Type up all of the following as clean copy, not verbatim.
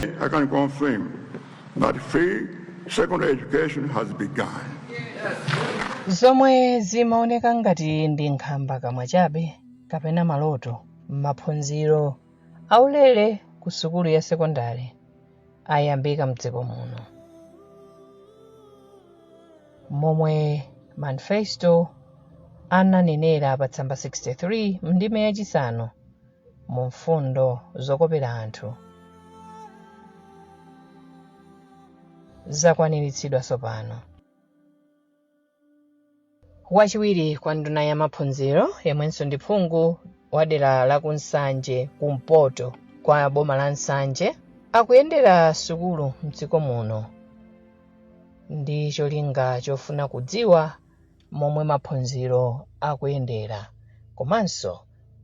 I can confirm that free secondary education has begun. Zomwe zimaoneka ngati ndi nkhamba kamwa chabe kapena maloto, maphunziro aulere ku sukulu ya sekondari ayambika mdziko muno, momwe manifesto ananenera pa tsamba 63 mndime yachisanu mu mfundo zokopera anthu, zakwaniritsidwa tsopano. Wachiwiri kwa nduna ya maphunziro, yemwenso ndi phungu wa dera la ku Nsanje kumpoto kwa boma la Nsanje, akuyendera sukulu mdziko muno ndi cholinga chofuna kudziwa momwe maphunziro akuyendera komanso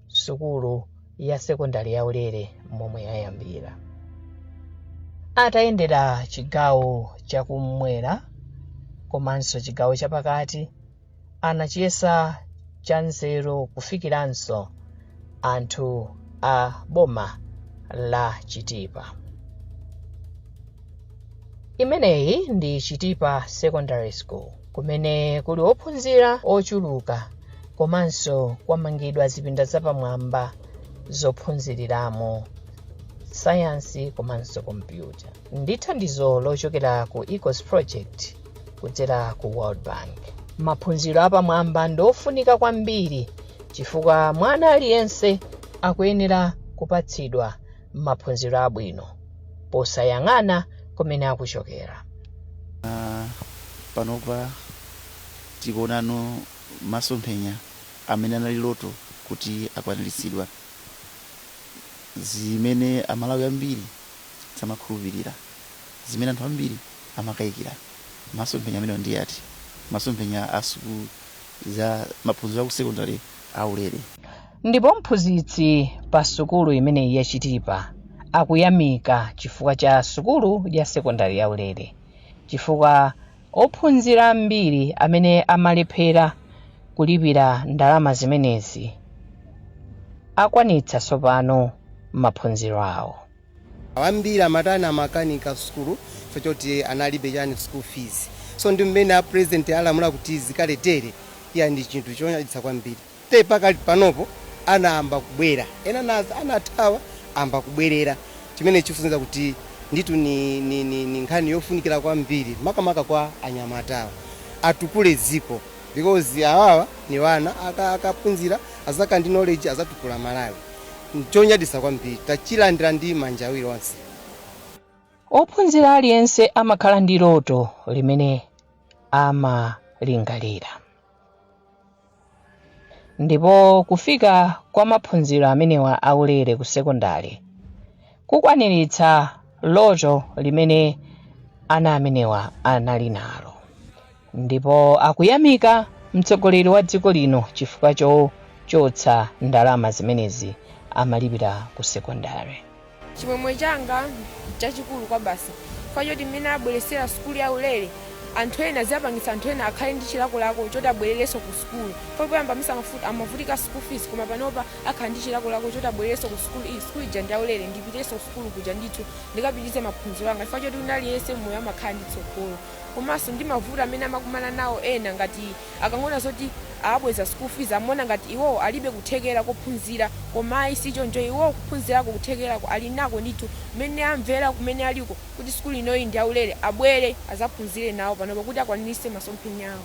sukulu ya sekondari yaulere momwe yayambira. Atayendera chigawo chakummwera komanso chigawo chapakati, anachiyesa cha nzeru kufikiranso anthu a boma la Chitipa. Imeneyi ndi Chitipa Secondary School, kumene kuli ophunzira ochuluka komanso kwamangidwa zipinda zapamwamba zophunziriramo sayansi komanso kompyuta ndi thandizo lochokera ku Equals Project kudzera ku World Bank. Maphunziro apamwamba ndi ofunika kwambiri chifukwa mwana aliyense akuyenera kupatsidwa maphunziro abwino posayang'ana kumene akuchokera. Panopa tikuonano masomphenya amene anali loto kuti akwaniritsidwa, zimene Amalawi ambiri samakhulupirira, zimene anthu ambiri amakayikira. Masomphenya amenewa ndi ati? Masomphenya a sukulu za maphunziro aku secondary aulere. Ndipo mphunzitsi pa sukulu imeneyi ya Chitipa akuyamika chifukwa cha sukulu ya sekondari yaulere, chifukwa ophunzira ambiri amene amalephera kulipira ndalama zimenezi akwanitsa tsopano maphunziro awo. Ambiri amatani, amakanika sukulu chifukwa choti analibe chani, school fees. So ndi mmene a President alamula kuti zikaletere, iya, ndi chinthu chonyaditsa kwambiri. Te pakali panopo anayamba kubwera, ena anathawa amba kubwerera, chimene chikusonyeza kuti nditu ni nkhani yofunikira kwambiri, makamaka kwa anyamatawa, atukule dziko, because awawa ni wana akaphunzira azaka ndi knowledge, azatukula Malawi. Nchonyaditsa kwambiri, tachilandira ndi manja awiri onse. Ophunzira aliyense amakhala ndi loto limene amalingalira, ndipo kufika kwa maphunziro amenewa aulere ku sekondari kukwaniritsa loto limene ana amenewa anali nalo, ndipo akuyamika mtsogoleri wa dziko lino chifukwa chochotsa ndalama zimenezi amalipira ku sekondari. Chimwemwe changa chachikulu kwa basi chifukwa choti mmene abweresera sukulu ya ulere, anthu ena ziyapangitsa anthu ena akhale ndi chilakolako choti abwererenso ku sukulu. Poyamba misa amavutika school fees, koma panopa akhala ndi chilakolako choti abwererenso ku sukulu. Iyi sukulu ija ndi yaulere, ndipitenso ku sukulu kuja ndithu ndikapitirize maphunziro anga, chifukwa choti wina aliyense mmoyo amakhala ndi tsogolo. Komanso ndi mavuto amene amakumana nawo ena, ngati akangoona zoti awabweza school fees, amaona ngati iwowo alibe kuthekera kophunzira, koma ayi, si choncho. Iwowo kuphunzirako, kuthekerako ali nako ndithu. Mmene amvera kumene aliko kuti sukulu inoyi ndi yaulere, abwere azaphunzire nawo panopo kuti akwaniritse masomphenya awo.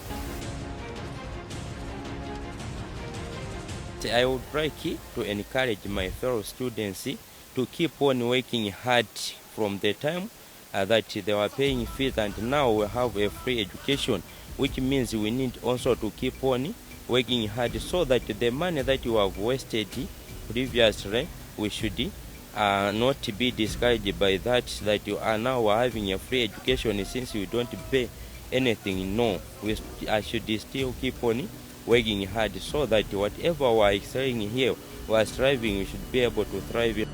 I would like to encourage my fellow students to keep on working hard from the time that they were paying fees, and now we have a free education, which means we need also to keep on working hard so that the money that you have wasted previously, we should not be discouraged by that, that you are now having a free education since you don't pay anything. No, I should still keep on working hard so that whatever we are excelling here, we are striving, we should be able to thrive.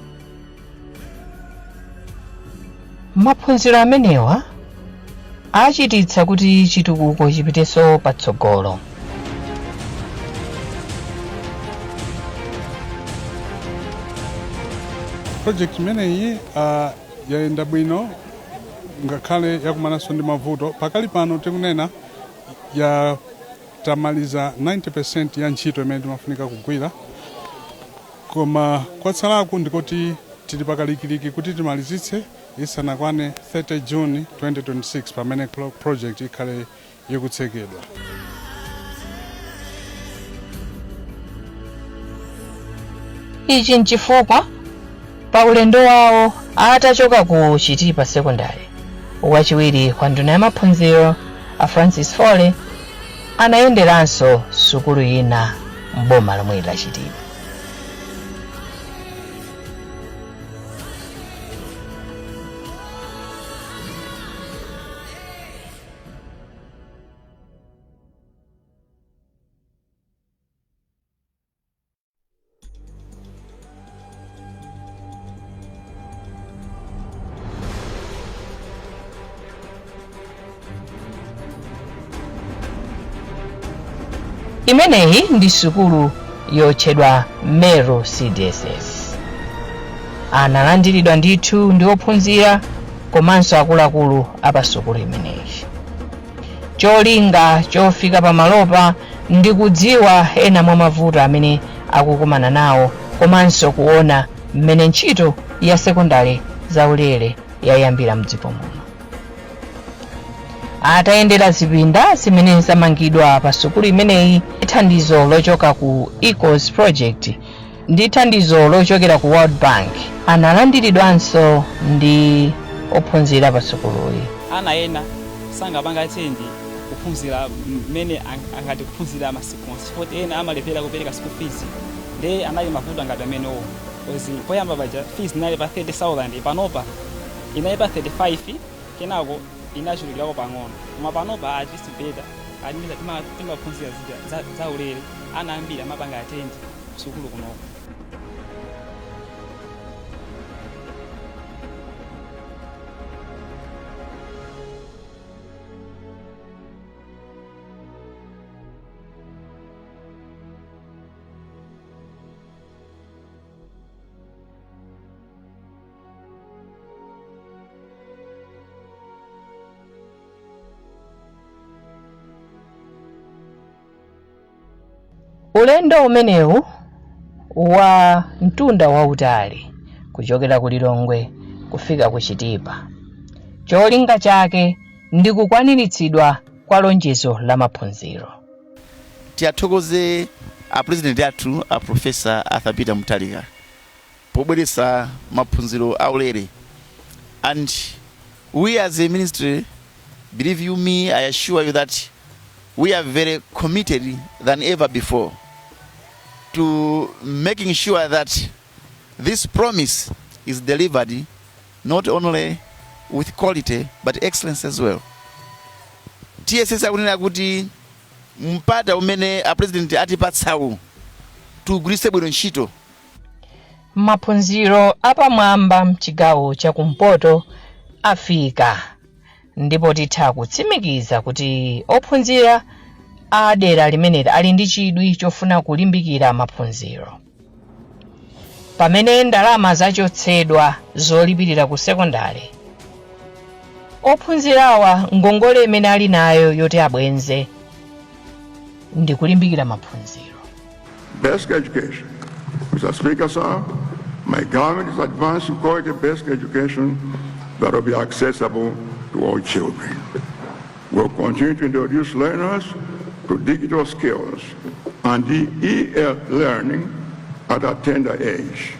Maphunziro amenewa achititsa kuti chitukuko chipitenso patsogolo. Project imeneyi Yayenda bwino, ngakhale yakumananso ndi mavuto. Pakali pano tikunena ya tamaliza 90% ya ntchito imene timafunika kugwira, koma kwatsalaku ndikoti tili pakalikiliki kuti timalizitse isanakwane 30 June 2026, pamene project ikhale ikutsekedwa. Ichi nchifukwa pa ulendo wawo atachoka ku Chitipa Secondary, wachiwiri kwa nduna ya maphunziro a Francis Foley anayenderanso sukulu ina m'boma lomwe la Chitipa. Imeneyi ndi sukulu yotchedwa Mero CDSS. Analandiridwa ndithu ndi ophunzira komanso akuluakulu apasukulu imeneyi. Cholinga chofika pamalopa ndi kudziwa ena mwa mavuto amene akukumana nawo komanso kuona mmene ntchito ya sekondari zaulere yayambira mdziko muno. Atayendera zipinda zimene zamangidwa pa sukulu imeneyi, thandizo lochoka ku Equals Project ndi thandizo lochokera ku World Bank, analandiridwanso ndi ophunzira pa sukuluyi. Ana ena sangapanga attend kuphunzira mmene angati kuphunzira masiku onse chifukwa ena amalephera kupereka school fees. Nde anali mavuto ngati amenewo, 'cause poyamba paja fees inali pa 30,000, panopa inali pa 35, kenako inachulukirako pang'ono, koma panopa at least better alimisa timaphunzira zija zaulere, ana ambiri amapanga attend sukulu kunoko. Ulendo umenewu wa mtunda wautali kuchokera ku Lilongwe kufika ku Chitipa, cholinga chake ndi kukwaniritsidwa kwa lonjezo la maphunziro. Tiyathokoze a President athu, a Professor Arthur Peter Mutharika, pobweretsa maphunziro aulere, and we as a ministry, believe you me, I assure you that we are very committed than ever before to making sure that this promise is delivered, not only with quality but excellence as well. TSS akunena kuti mpata umene a President atipatsawu tiugwiritse bwino ntchito. Maphunziro apamwamba mchigawo chakumpoto afika, ndipo titha kutsimikiza kuti ophunzira a dera limeneli ali ndi chidwi chofuna kulimbikira maphunziro. Pamene ndalama zachotsedwa zolipirira ku sekondari, ophunzirawa ngongole imene ali nayo yoti abwenze ndi kulimbikira maphunziro. Basic education. Mr. Speaker, sir, my government is advancing quality basic education that will be accessible to all children. We'll continue to introduce learners to digital skills and e-learning at a tender age.